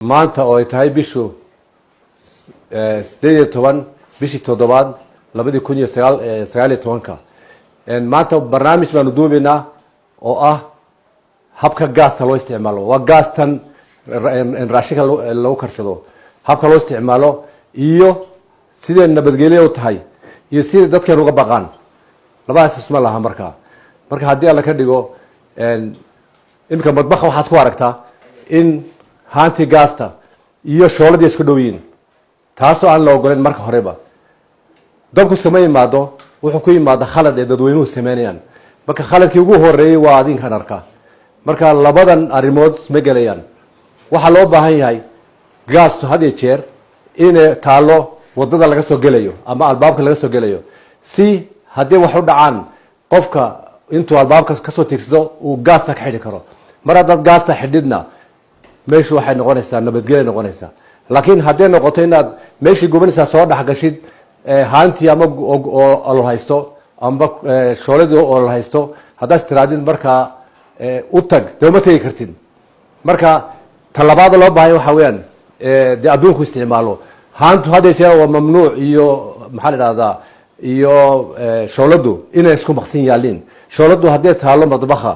Maanta oo ay tahay bishu 18 bishii toddobaad 2019-ka, maanta barnaamij baanu duubaynaa oo ah habka gaasta loo isticmaalo. Waa gaastan raashinka lagu karsado, habka loo isticmaalo iyo siday nabadgelyo u tahay iyo sida dadkeen uga baqaan. Labadaas isma laha. Marka haddii Alla ka dhigo, iminka madbaxa waxaad ku aragtaa in haantii gaasta iyo shooladii isku dhow yihiin, taasoo aan la ogoleyn. Marka horeba dabku iskama yimaado, wuxuu ku yimaada khalad ee dadweynuhu sameynayaan. Marka khaladkii ugu horeeyey waa adinkan arka. Marka labadan arrimood isma gelayaan. Waxaa loo baahan yahay gaastu had iyo jeer inay taallo wadada laga soo gelayo ama albaabka laga soo gelayo, si haddii wax u dhacaan qofka intuu albaabka kasoo tiigsado uu gaasta ka xidhi karo. Mar haddaad gaasta xidhidna, meeshu waxay noqonaysaa nabadgelya noqonaysaa. Laakiin hadday noqoto inaad meeshii gubanaysaa soo dhexgashid, haantii ama oo olol haysto amba shooladii olol haysto, haddaad istiraadid markaa u tag, dee uma tegi kartid. Marka talabaada loo baahanya waxa weeyaan, dee adduunku isticmaalo, haantu had jeer waa mamnuuc iyo maxaa la idhahdaa iyo shooladu inay isku maqsin yaaliin. Shooladu hadday taalo madbaha,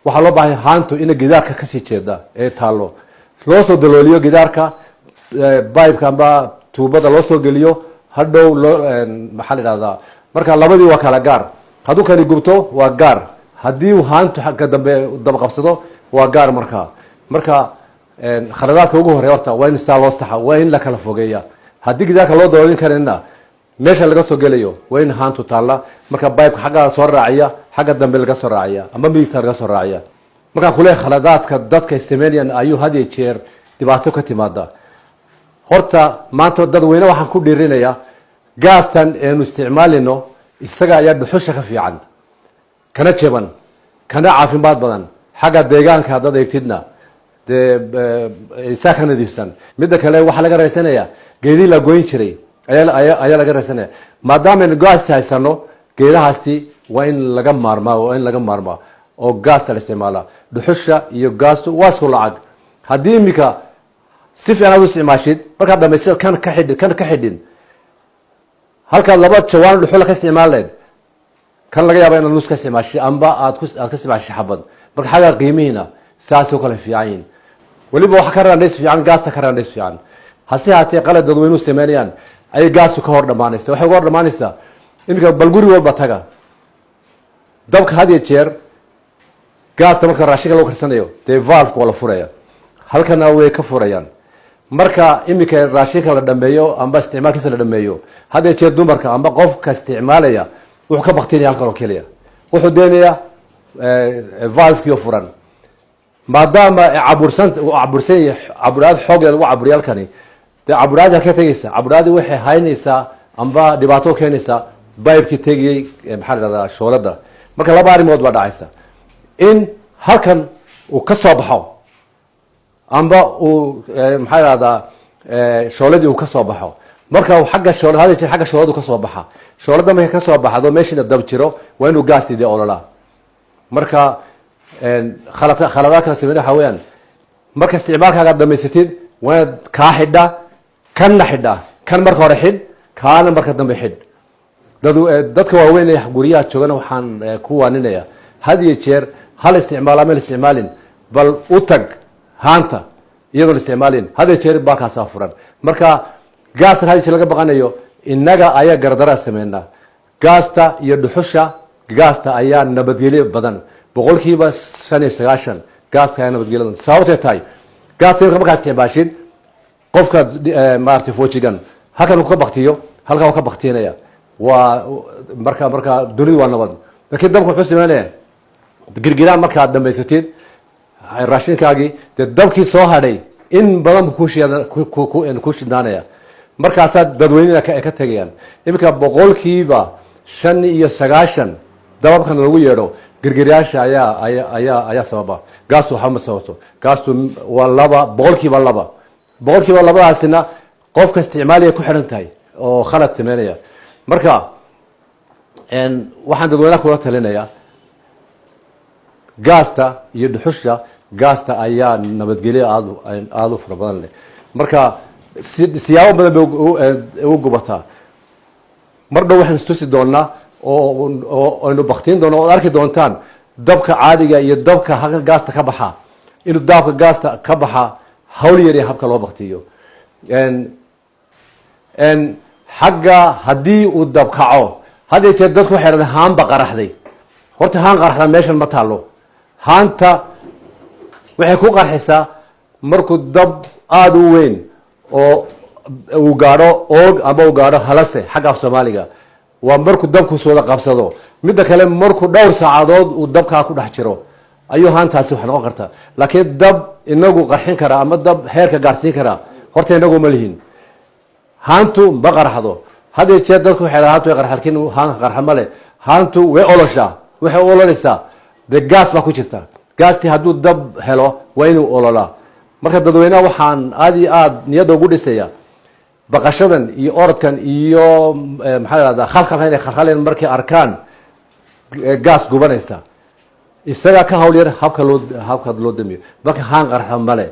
waxaa loo baahanya haantu inay gidaarka kasii jeeda ee taalo, loo soo dalooliyo gidaarka, bibeka amba tuubada loo soo geliyo hadhow loo maxaa la idhahdaa. Marka labadii waa kala gaar. Hadduu kani gubto waa gaar, haddii haantu ka dambe dabaqabsado waa gaar. Marka khaladaadka ugu horey horta waa in saa loo saxa, waa in la kala fogeeya. Haddii gidaarka loo daloolin karina, meesha laga soo gelayo waa in haantu taalla. Marka bibeka xagga soo raaciya, xagga dambe laga soo raaciya ama midigta laga soo raaciya. Markaan kule khaladaadka dadka sameynayaan ayuu had iyo jeer dhibaato ka timaada. Horta maanta dadweyne waxaan ku dhiirinayaa, gaastan eenu isticmaalino isaga ayaa dhuxusha ka fiican, kana jaban, kana caafimaad badan. Xagga deegaanka haddaad eegtidna, dee isaa ka nadiifsan. Midda kale, waxaa laga raysanayaa geedihii la goyn jiray ayaa laga raysanaya. Maadaamaynu gaas haysano, geedahaasi waa in laga maarmaa, waa in laga maarmaa oo gaasta la isticmaalaa. Dhuxusha iyo gaastu waa isku lacag. Haddii iminka si fiican aad u isticmaashid, markaad dhamaystid kan ka xidhin, kan ka xidhin, halkaad laba jawaan dhuxula ka isticmaal lahayd, kan laga yaaba inaad nus ka isticmaashay amba aad ka isticmaashay xabad. Marka xagga qiimihiina saasoo kale fiican yihin. Weliba waxa ka raandhays fiican gaasta, ka raandhays fiican. Hase haatee qalad dadweynuhu sameynayaan ayay gaastu ka hor dhamaanaysa. Waxay uga hor dhamaanaysaa, iminka bal guri walba taga, dabka had iyo jeer gaasta marka raashinka lagu karsanayo, dee valveka waa la furaya, halkana way ka furayaan. Marka iminka raashinka la dhameeyo amba isticmaalkiisa la dhameeyo, had iyo jeer dumarka amba qofka isticmaalaya wuxuu ka baktinaya halkan oo keliya, wuxuu deenayaa valvekii oo furan. Maadaama cabursan uu cabursan yahay, caburaad xoogee lagu caburiya halkani, dee caburaadii halkee tegaysa? Caburaadii waxay haynaysaa amba dhibaato keenaysaa bibekii tegayey, maxaa la dhahdaa, shoolada. Marka laba arrimood baa dhacaysa: in halkan uu ka soo baxo amba uu maxaa la dhahdaa shooladii uu ka soo baxo. Marka xagga shoolad, hada jeer xagga shooladu ka soo baxa. Shoolada markay ka soo baxdo, meeshiina dab jiro, waa inuu gaastii dee ololaa. Marka khaladaadkana sameyn waxa weeyaan, marka isticmaalkaaga dhamaysatid, waa inaad kaa xidha, kanna xidha. Kan marka hore xidh, kaana marka dambe xidh. Dadka waaweyn ee guryaha joogana waxaan ku waaninaya, had iyo jeer hal isticmaal ama la isticmaalin, bal u tag haanta iyadoon isticmaalin. Had iyo jeer baakaasaa furan. Marka gaastan had iyo jeer laga baqanayo, innaga ayaa gardaraa sameynaa. Gaasta iyo dhuxusha, gaasta ayaa nabadgelyo badan. 95% gaaska ayaa nabadgelyo badan. Sababtay tahay, gaasta imika markaa isticmaashid, qofka maaragtay foojigan halkan uu ka baktiyo, halkan uu ka baktinaya, waa marka dunidu waa nabad. Laakiin dabka wuxuu sameynaya girgiraan. Markaad dhamaysatid raashinkaagii, dee dabkii soo hadhay in badan bu ku shidnaanaya. Markaasaa dadweynena ka tegayaan. Iminka 95% dababkan lagu yeedho girgiryaasha ayaa sababa. Gaastu waxba ma sababto. Gaastu waa 2%. 2%-daasina qofka isticmaalaya ku xidhan tahay oo khalad sameynaya. Marka waxaan dadweynaha kula talinaya, gaasta iyo dhuxusha Gaasta ayaa nabadgelyo aada u fara badan leh. Marka siyaabo badan bay u gubataa. Mar dhow waxaan istusi doonaa oo aynu baktiin doona ood arki doontaan dabka caadiga iyo dabka halka gaasta ka baxa, inuu dabka gaasta ka baxa hawl yar iyo habka loo baktiyo. Xagga haddii uu dab kaco, had iyo jeer dadku waxay dhahdeen haanba qaraxday. Horta haan qaraxda meeshan ma taalo. Haanta waxay ku qarxisaa markuu dab aada u weyn oo uu gaadho oog ama uu gaadho halase xagga af Soomaaliga, waa markuu dabku sooda qabsado. Midda kale, markuu dhowr saacadood uu dabkaa ku dhex jiro ayuu haantaasi wax noqon kartaa. Laakiin dab inagu qarxin karaa ama dab heerka gaarsiin karaa horta inagu ma lihin. Haantu ma qarxdo. Had iyo jeer dadku waxay dhahaan haantu way qarxa, lakin haan qarxa male. Haantu way oloshaa. Waxay u ololaysaa dee gaas baa ku jirta. Gaastii hadduu dab helo waa inuu ololaa. Marka dadweynaha waxaan aada iyo aada niyadda ugu dhisaya, baqashadan iyo orodkan iyo maxaa la hahdaa, khalkhalka inay khalkhaleen markay arkaan gaas gubanaysa, isagaa ka hawl yar habka loo damiyo. Marka haan qarxa male.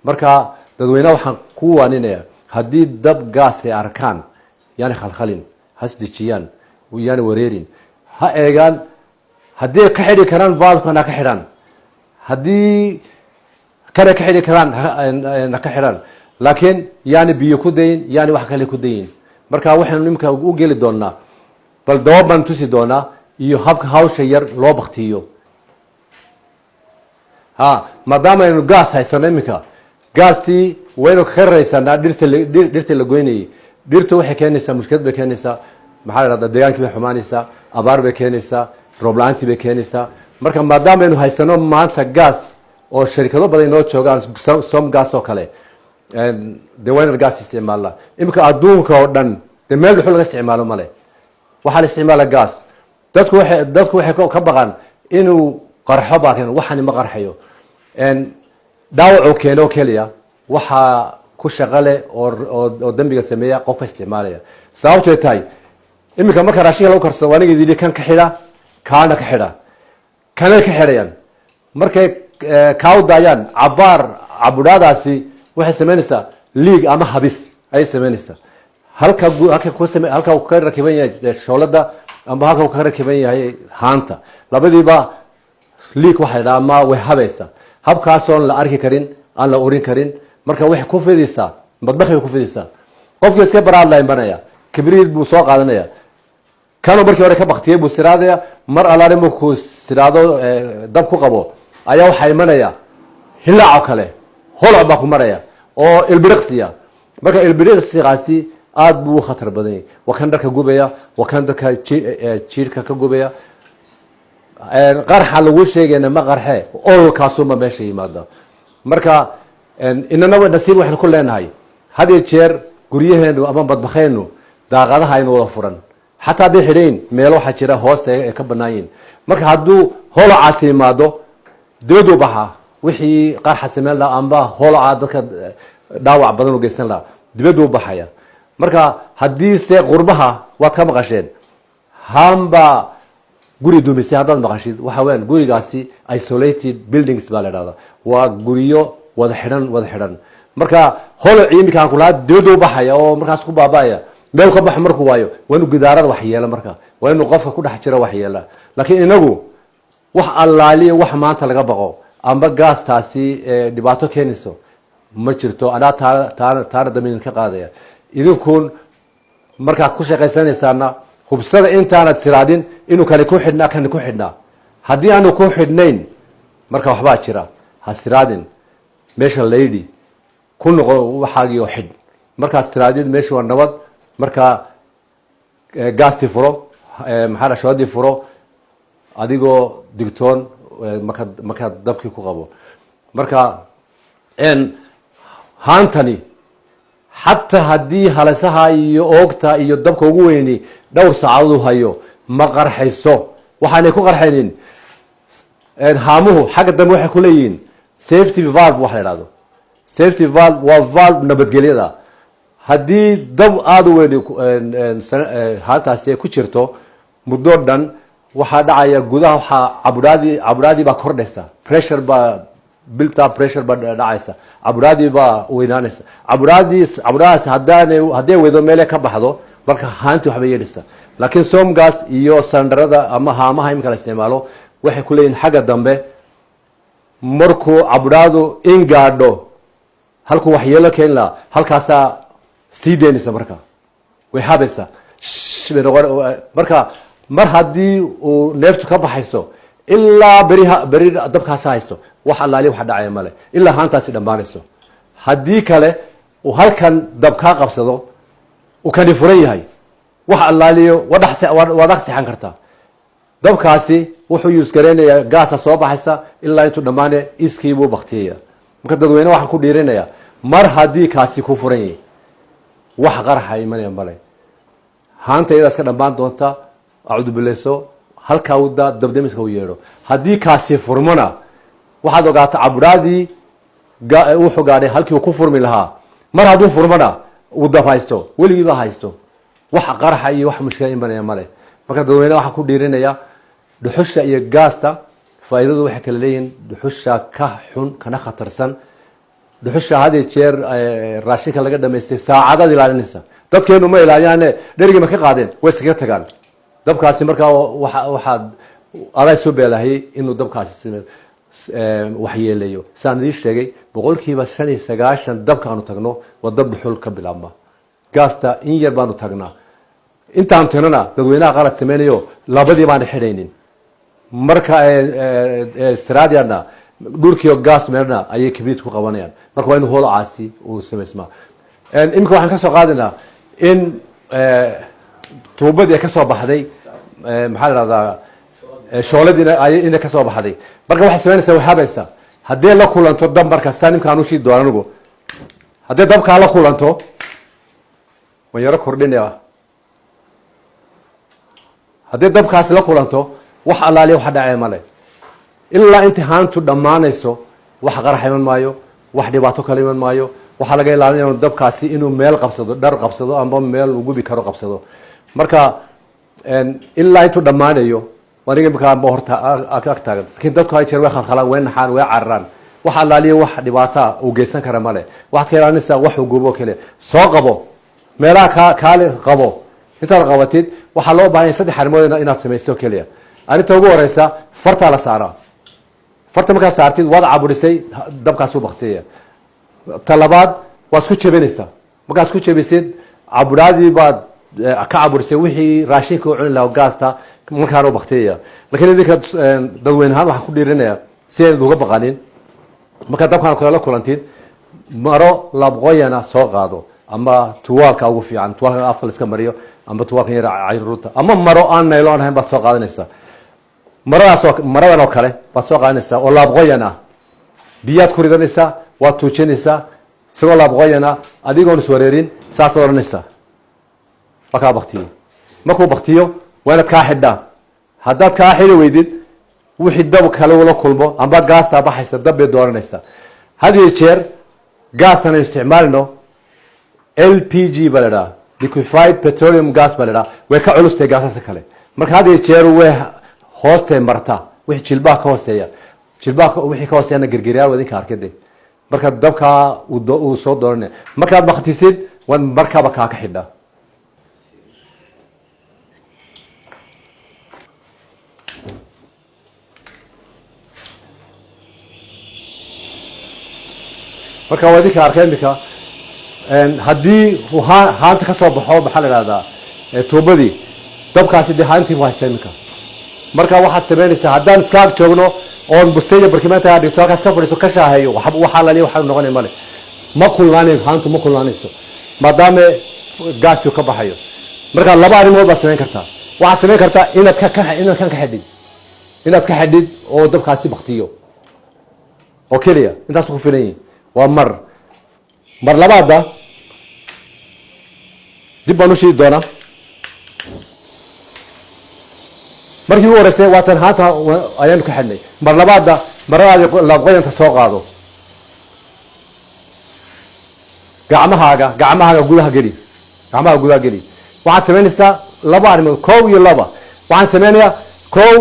Marka dadweynaha waxaan ku waaninaya, haddii dab gaas ay arkaan, yaani khalkhalin, has dejiyaan, yaani wareerin, ha eegaan. Haddii ay ka xidhi karaan valve-kan, ha ka xidhaan. Haddii kana ka xidhi karaan, ha ka xidhaan. Laakiin yaani biyo ku dayin, yaani wax kale ku dayin. Marka waxaynu imika u geli doonaa, bal daba baan tusi doonaa iyo habka hawsha yar loo baktiyo. Ha, maadaama aynu gaas haysano iminka, gaastii waynu ka raysanaa dhirta la goynayay. Dhirtu waxay keenaysaa mushkilad bay keenaysaa. Maxaa la dhahdaa, deegaankii bay xumaanaysaa, abaar bay keenaysaa, roob la-aantii bay keenaysaa. Marka maadaama aynu haysano maanta gaas oo sharikado badan inoo joogaan, Somgas oo kale, dee waa inaan gaas isticmaalnaa. Iminka adduunka oo dhan dee meel dhuxul laga isticmaalo male, waxaa la isticmaala gas. Dadku waxay ka baqaan inuu qarxo baa keen. Waxani ma qarxayo. Dhaawacuu keeno keliya waxaa ku shaqo leh oo dembiga sameeya qofka isticmaalaya. Sababtoy tahay, iminka marka raashinka lagu karsado, aniga yidhi kan ka xidha, kaana ka xidha, kanay ka xidhayaan. Markay kaa u daayaan cabaar, cabudhaadaasi waxay samaynaysaa leak ama habis ayay samaynaysaa halka uu ka rakiban yahay shoolada ama halka uu ka rakiban yahay haanta. Labadiiba leak waxay dhaha ama way habaysaa, habkaasoon la arki karin, aan la urin karin. Marka waxay ku fidaysaa madbakhi bay ku fidaysaa. Qofkii iska baraad la imanaya, kibriid buu soo qaadanaya, kanuu markii hore ka baktiyey buu siraadaya. Mar allaale markuu siraado, dab ku qabo, ayaa waxaa imanaya hilaac oo kale, holoc baa ku maraya oo ilbiriqsiya. Marka ilbiriqsigaasi aada buu u khatar badan yahay. Waa kan dharka gubaya, waa kan dadka jiirka ka gubaya. Qarxa lagu sheegayna ma qarxe, ololkaasuma meesha yimaada. Marka inana nasiib waxaynu ku leenahay, had iyo jeer guryaheenu ama madbakheynu daaqadaha aynu wada furan, xataa hadday xidhayn, meelo waxaa jira hoosta ay ka banaan yihin. Marka hadduu holocaasi yimaado, dibaduu baxaa. Wixii qarxa sameyn lahaa amba holoca dadka dhaawac badan u geysan lahaa dibaduu baxaya. Marka haddii se qurbaha waad ka maqasheen hamba guri dumisay, haddaad maqashid, waxa weyaan gurigaasi isolated buildings baa la idhahdaa, waa guryo wada xidhan, wada xidhan. Marka holocii iminka aan kulahaa dibaduu baxaya oo markaas ku baaba'aya. Meel ka baxo markuu waayo, waa inuu gidaarada wax yeela. Marka waa inuu qofka ku dhex jira wax yeela. Laakiin inagu wax allaaliya wax maanta laga baqo amba gaastaasi dhibaato keenayso ma jirto. Anaa taana dambe ka qaadaya. Idinkun markaa ku shaqaysanaysaana hubsada intaanad siraadin inuu kani ku xidhnaa, kani ku xidhnaa. Haddii aanu ku xidhnayn, marka waxbaa jira, ha siraadin. Meesha laydi ku noqo waxaagii oo xidh. Markaad siraadid, meesha waa nabad. Marka gaastii furo, maxaa shoodii furo, adigoo digtoon markaad dabkii ku qabo. Marka haantani xataa haddii halasaha iyo oogta iyo dabka ugu weyni dhowr saacadood u hayo, ma qarxayso. Waxaanay ku qarxaynin, haamuhu xagga dambe waxay ku leeyihiin safety valve. Waxa la idhahdo safety valve waa valve nabadgelyada. Haddii dab aada u weyn haantaasi ay ku jirto muddo dhan, waxaa dhacaya gudaha waxaa cabudhaadii baa kordhaysa, pressure baa Built up pressure baa dhacaysa, caburaadii baa weynaanaysa. Caburaadii, caburaadaas haddaanay, hadday weydo meele ka baxdo, marka haantii waxbay yeelaysaa. Laakiin somgas iyo sandarada ama haamaha iminka la isticmaalo waxay ku leeyihin xagga dambe, markuu caburaadu in gaadho halkuu waxyeelo keeni lahaa, halkaasaa sii deynaysa. Marka way habaysaa, bay noqon. Marka mar haddii uu neeftu ka baxayso ilaa beriha beri dabkaasa haysto, wax allaali wax dhacaya male ilaa haantaasi dhammaanayso. Haddii kale uu halkan dab kaa qabsado, uu kani furan yahay, wax allaaliyo waad ag seexan kartaa. Dabkaasi wuxuu yuusgareynayaa gaasa soo baxaysa ilaa intuu dhammaane iskii buu baktiyaya. Marka dadweyne waxaan ku dhiirinayaa, mar haddii kaasi ku furan yahay, wax qaraxa imanaya male. Haanta iyadaas ka dhammaan doonta, acudubileyso, halkaa uda dabdamiska u yeedho. Haddii kaasi furmona, waxaad ogaata caburaadii wuxuu gaadhay halkii uu ku furmi lahaa. Mar hadduu furmona, uu dab haysto, weligiiba haysto, wax qaraxa iyo wax mushkila imanaya male. Marka dadweyne waxaan ku dhiirinayaa, dhuxusha iyo gaasta faa'iidadu waxay kala leeyihiin. Dhuxusha ka xun kana khatarsan. Dhuxusha had iyo jeer raashinka laga dhamaystay saacadaad ilaalinaysa. Dadkeenu ma ilaaliyaane, dherigii ma ka qaadeen, way iskaga tagaan dabkaasi. Markaa waxaad adaa soo beelahayay inuu dabkaasi waxyeeleeyo. Saan idiin sheegay, 95% dabka aanu tagno waa dab dhuxul ka bilaabma. Gaasta in yar baanu tagnaa. Intaanu tagnana dadweynaha qalad sameynayo, labadii baana xidhaynin. Marka stradiana dhulkiio gas meelna ayay kibriit ku qabanayaan. Marka waa inu holacaasi uu samaysmaa. Iminka waxaan ka soo qaadaynaa in tuubadii ka soo baxday, maxaa la dhahdaa, shooladii inay kasoo baxday. Marka waxay samaynaysaa, way habaysaa. Haddii la kulanto dab, marka saa nimkaan ushii doona anigu, haddii dabkaa la kulanto, waan yaro kordhinaya. Haddii dabkaasi la kulanto, wax allaaliya wax dhacee male ilaa inta haantu dhammaanayso. Wax qarax iman maayo, wax dhibaato kale iman maayo. Waxaa laga ilaalinaya dabkaasi inuu meel qabsado, dhar qabsado amba meel uu gubi karo qabsado. Marka ilaa intuu dhammaanayo, aniga imika amba horta ag taagan. Lakin dadku hay jeer way khalkhalaan, way naxaan, way cararaan. Wax allaaliya wax dhibaataa uu geysan kara male. Waxaad ka ilaalinaysaa wax uu gubo kale. Soo qabo meelaha ka kaale, qabo. Intaad qabatid, waxaa loo bahanya saddex arrimood inaad samaysto keliya. Arrinta ugu horeysa, fartaa la saaraa. Farta markaad saartid, waad caburisay, dabkaasuu baktiyaya. Ta labaad, waad isku jebinaysaa. Markaad isku jebisid, caburaadii baad ka caburisay wixii raashinka u cuni lahaa gaasta, markaana u baktiyaya. Lakiin idinka dadweyne ahaan waxaan ku dhiirinaya, si aynan uga baqanin, markaad dabkaan kale la kulantid, maro labqoyana soo qaado, ama tuwaalka ugu fiican, tuwaalka afka la iska mariyo, ama tuwaalkan yar caruurta, ama maro aan nayloon ahayn baad soo qaadanaysaa. Maradaasoo, maradan oo kale baad soo qaadanaysaa oo laabqoyan ah. Biyaad ku ridanaysaa, waad tuujinaysaa isagoo laabqoyan ah, adigoon iswareerin saasaad odhanaysaa, waa kaa baktiyo. Markuu baktiyo, waa inaad kaa xidhaa. Haddaad kaa xidhi weydid, wixii dab kale ula kulmo amba gaastaa baxaysa, dab bay dooranaysaa. Had iyo jeer gaastan aynu isticmaalino LPG ba la dhaha, liquefied petroleum gas ba la dhaha. Way ka culustay gaasasa kale. Marka had iyo jeer way hoostay marta wixii jilbaha ka hooseeya. Jilbaha wixii ka hooseeyana gergeryaal wadinka arkade. Marka dabkaa uu soo dooranaya, markaad baktisid, waad markaaba kaa ka xidhaa. Marka waa idinka arka imika, haddii uu haanta ka soo baxo, maxaa la ihahdaa, tuubadii, dabkaasi dee haantii bu haysta iminka. Marka waxaad samaynaysaa, haddaan iska ag joogno oon bustayda barkimaanta dhigto, halkaas ka fadhiiso, ka shaaheeyo, waxaa lali waxaa noqonay male. Ma kulnaanayo haantu, ma kulnaanayso, maadaama gaasku ka baxayo. Marka laba arrimood baad samayn kartaa. Waxaad samayn kartaa inaad ka inaad kan ka xidhid, inaad ka xidhid oo dabkaasi baktiyo oo keliya, intaasu ku filan yihin. Waa mar labaadda dib baan u shiidi doonaa. Markii ugu horeysay waatan haanta ayaanu ka xidhnay. Mar labaadda, maradaadi laabqoyanta soo qaado, gacmahaaga gudaha geli, gacmaha gudaha geli. Waxaad samaynaysaa laba arrimood, kow iyo laba. Waxaan sameynayaa kow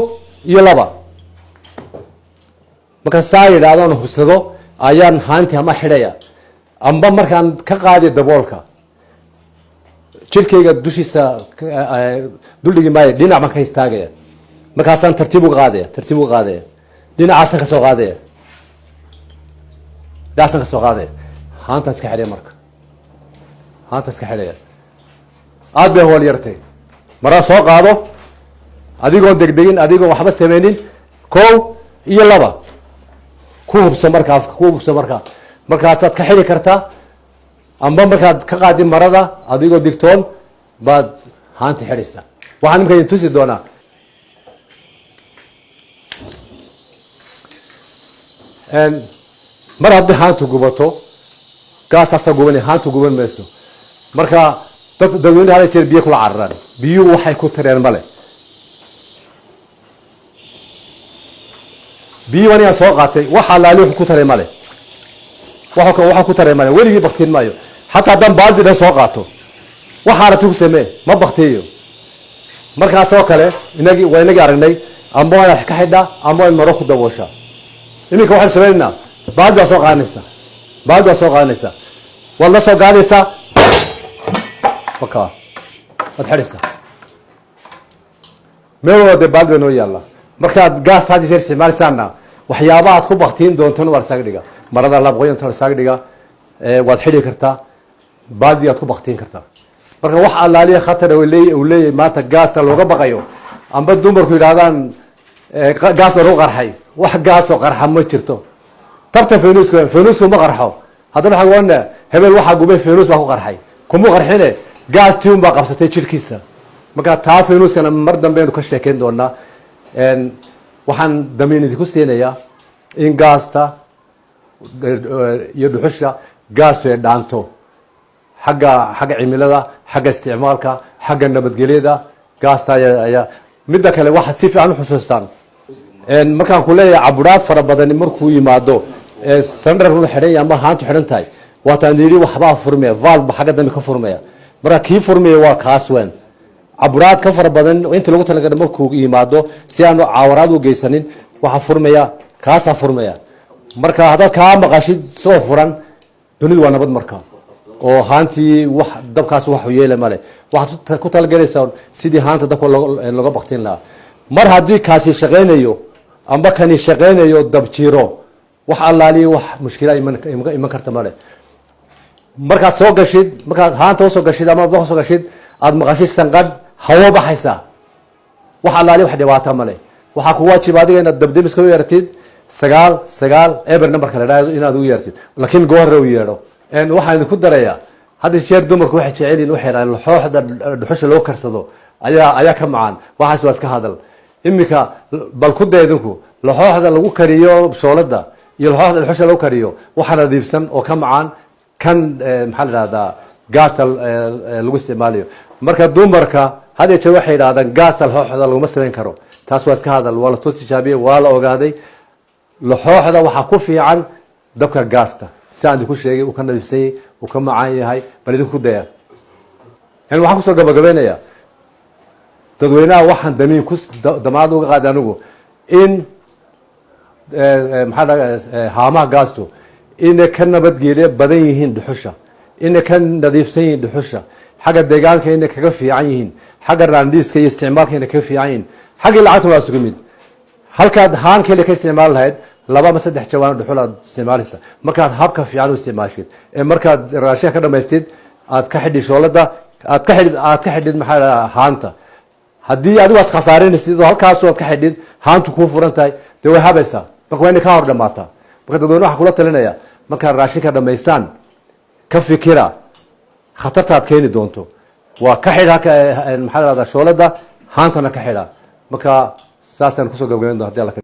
iyo laba. Markaan saa yidhaahdoon hubsado ayaan haantii ama xidhaya, amba markaan ka qaadi daboolka jirkayga dushiisa duldhigi maayo, dhinac baan ka istaagaya. Markaasaan tartiib uga qaadaya, tartiib uga qaadaya, dhinacaasaan kasoo qaadaya, dhinacaasaan kasoo qaadaya, haantaan iska xidhaya. Marka haanta iska xidhaya, aad bay hool yartay. Maraa soo qaado adigoon degdegin, adigoon waxba sameynin. Kow iyo laba ku hubso markaa, ku hubso markaa. Markaasaad ka xidhi kartaa, amba markaad ka qaadi marada adigoo digtoon baad haanta xidhaysaa. Waxaan imika idin tusi doonaa mar haddii haantu gubato, gaasaasaa gubanay, haantu guban mayso. Marka dad dadweyne hada jeer biyo kula cararaan, biyuhu waxay ku tareen male. Biyuhu anigaan soo qaatay, wax allaali wuxuu ku taray male, waxa ku taray male. Weligii baktiin maayo, xataa haddaan baaldi dhan soo qaato, waxaa rabti ku samee, ma baktiyayo. Markaasoo kale inagii waa inagii aragnay, amba waa inaad ka xidhaa amba waa in maro ku dabooshaa. Iminka waxaynu samaynaynaa, baaldi waa soo qaadanaysaa, baaldi waa soo qaadanaysaa, waad la soo gaadaysaa, waka waad xidhaysaa. Meel walba dee baaldi baa noo yaalla. Markaad gaas had jeer isticmaalaysaana, waxyaabaha aad ku baktiin doontona waa lasaaga dhigaa, marada labqoyanta lasaaga dhigaa, waad xidhi kartaa, baaldi aad ku baktiin kartaa. Marka wax allaaliya khatar uu leeyahy maanta gaasta looga baqayo, amba dumarku yidhahdaan gaas baa lagu qarxay, wax gaasoo qarxa ma jirto. Tabta fenuuska, fenuusku ma qarxo. Haddana waxaa ohanaa hebel waxaa gubay fenus baa ku qarxay, kuma qarxine, gaas tiun baa qabsatay jirhkiisa. Marka taa fenuuskana mar dambe aynu ka sheekeyn doonaa. Waxaan damiin idinku siinayaa in gaasta iyo dhuxusha gaastu ay dhaanto xagga cimilada, xagga isticmaalka, xagga nabadgelyada gaasta ayaa. Midda kale, waxaad si fiican uxusuustaan markaan ku leeyahay caburaad fara badani markuu yimaado, sandarkuna xidhan yahay ama haantu xidhan tahay, waataan yidhi waxbaa furmaya, valve ba xagga dambe ka furmaya. Marka kii furmaya waa kaas wen. Caburaad ka fara badan inta lagu talagalay markuu yimaado, si aanu caawaraad u geysanin, waxaa furmaya kaasaa furmaya. Marka haddaad kaa maqashid soo furan, dunidu waa nabad. Marka oo haantii wax dabkaas waxu yeela male, waxaad ku talagelaysaa sidii haanta dabka looga baktin lahaa. Mar haddii kaasi shaqaynayo amba kani shaqaynayo, dabjiro, wax allaaliya wax mushkila iman karta male. Markaad soo gashid, markaad haanta usoo gashid ama dabka usoo gashid, aada maqashid sanqadh hawo baxaysaa, wax allaaliya wax dhibaata male. Waxaa ku waajiba adiga inaad dabdemiska u yeertid 990 numberka la idhahdo inaad u yeertid, laakiin goorre u yeedho. Waxaan idinku darayaa, hadda jeer dumarku waxay jecel yihin, waxay dhahaan laxooxda dhuxusha loo karsado ayaa ka macaan. Waxaas waa iska hadal. Iminka bal ku day idinku laxooxda lagu kariyo shoolada iyo laxooxda dhuxusha lagu kariyo, waxa nadiifsan oo ka macaan kan maxaa la idhahdaa gaasta lagu isticmaalayo. Marka dumarka had iyo jeer waxay yidhahdaan gaasta laxooxda laguma samayn karo. Taas waa iska hadal, waa lasoo tijaabiyey, waa la ogaaday. Laxooxda waxaa ku fiican dabka gaasta, si aan idinku sheegay, uu ka nadiifsan yahay, uu ka macaan yahay. Bal idinku daya. Yani waxaan kusoo gabagabaynayaa dadweynaha, waxaan damiin ku damaad uga qaaday anigu in maxaa haamaha gaastu inay ka nabadgelyo badan yihiin dhuxusha, inay ka nadiifsan yihiin dhuxusha, xagga deegaanka inay kaga fiican yihiin, xagga raandiiska iyo isticmaalka inay kaga fiican yihiin, xaggii lacagta waa isugu mid. Halkaad haan keliya ka isticmaali lahayd, 2 ama 3 jawaan dhuxul aad isticmaalaysa markaad habka fiican u isticmaashid, ee markaad raashinka ka dhamaystid aad ka xidhid shoolada, aad ka xidhid maxaa la haanta. Haddii adigu aad khasaarinaysid oo halkaasu aad ka xidhid, haantu kuu furan tahay, dee way habaysaa. Marka waa inay ka hor dhamaataa. Marka dadweyne waxaan kula talinaya, markaad raashinka dhamaystaan, ka fikira khatarta aad keeni doonto. Waa ka xidh halka maxaa la hahdaa shoolada, haantana ka xidha. Marka saasaan kusoo gabagabayn doona hadii alla.